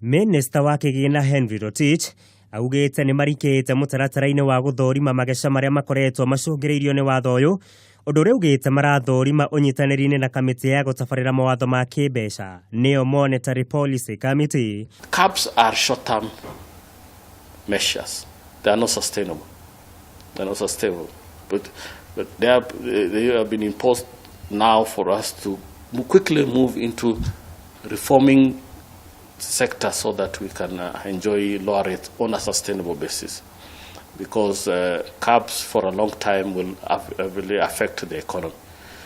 Minista wa kĩgĩna Henry Rotich augĩte nĩ marikĩte mũtaratara-inĩ wa gũthũrima mageca marĩa makoretwo macũngĩrĩirio nĩ watho ũyũ, ũndũ ũrĩa augĩte marathũrima ũnyitanĩri-inĩ na kamĩtĩ ya gũtabarĩra mawatho ma kĩmbeca nĩyo Monetary Policy Committee. Caps are short-term measures. They are not sustainable. They are not sustainable. But they have been imposed now for us to quickly move into reforming sector so that we can enjoy lower rates on a sustainable basis. Because caps for a long time will really affect the economy.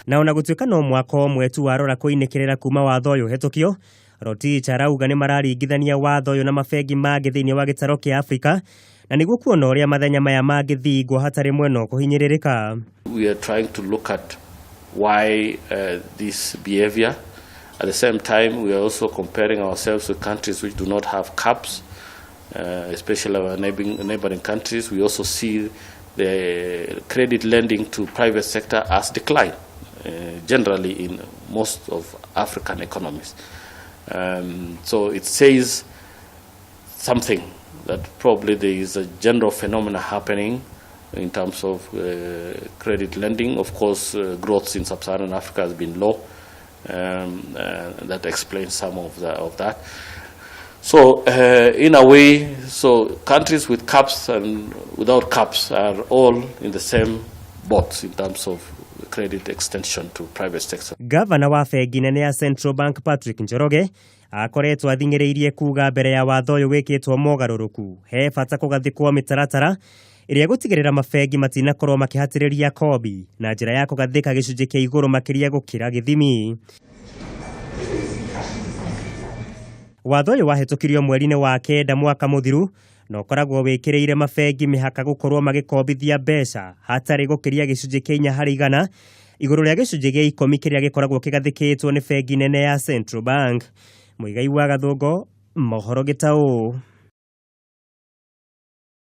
Na ona gũtuĩka no mwaka ũmwe tu warora kũinĩkĩrĩra kuma watho ũyũ ũhetũkio, Rotich arauga nĩ mararingithania watho ũyũ na mabengi mangĩ thĩinĩ wa gĩtaro kĩa Afrika na nĩguo kuona ũrĩa mathenya maya mangĩthingwo hatarĩ mwena ũkũhinyĩrĩrĩka. We are trying to look at why this behavior. At the same time, we are also comparing ourselves with countries which do not have caps, especially our neighboring countries. We also see the credit lending to private sector has declined, generally in most of African economies. So it says something that probably there is a general phenomena happening in terms of credit lending. Of course, growth in sub-Saharan Africa has been low. That explains some of that. So in a way, so countries with caps and without caps are all in the same boat in terms of credit extension to private sector. Gavana wa bengi nene ya Central Bank Patrick Njoroge akoretwo athing'ĩrĩirie kuga mbere ya watho ũyũ wĩkĩtwo mogarũrũku he bata kũgathĩkwo mĩtaratara ĩrĩa gũtigĩrĩra mabengi matinakorwo makĩhatĩrĩria kobi na njĩra ya kũgathĩka gĩcunjĩ kĩa igũrũ makĩria gũkĩra gĩthimi. Watho ũyũ wahĩtũkirio mweri-inĩ wa kenda mwaka mũthiru na ũkoragwo wĩkĩrĩire mabengi mĩhaka gũkorwo magĩkombithia mbeca hatarĩ gũkĩria gĩcunjĩ kĩa 4% igũrũ rĩa gĩcunjĩ gĩa 10 kĩrĩa gĩkoragwo kĩgathĩkĩtwo nĩ bengi nene ya Central Bank. Mũigai wa Gathũngo, mohoro Gĩtaũ.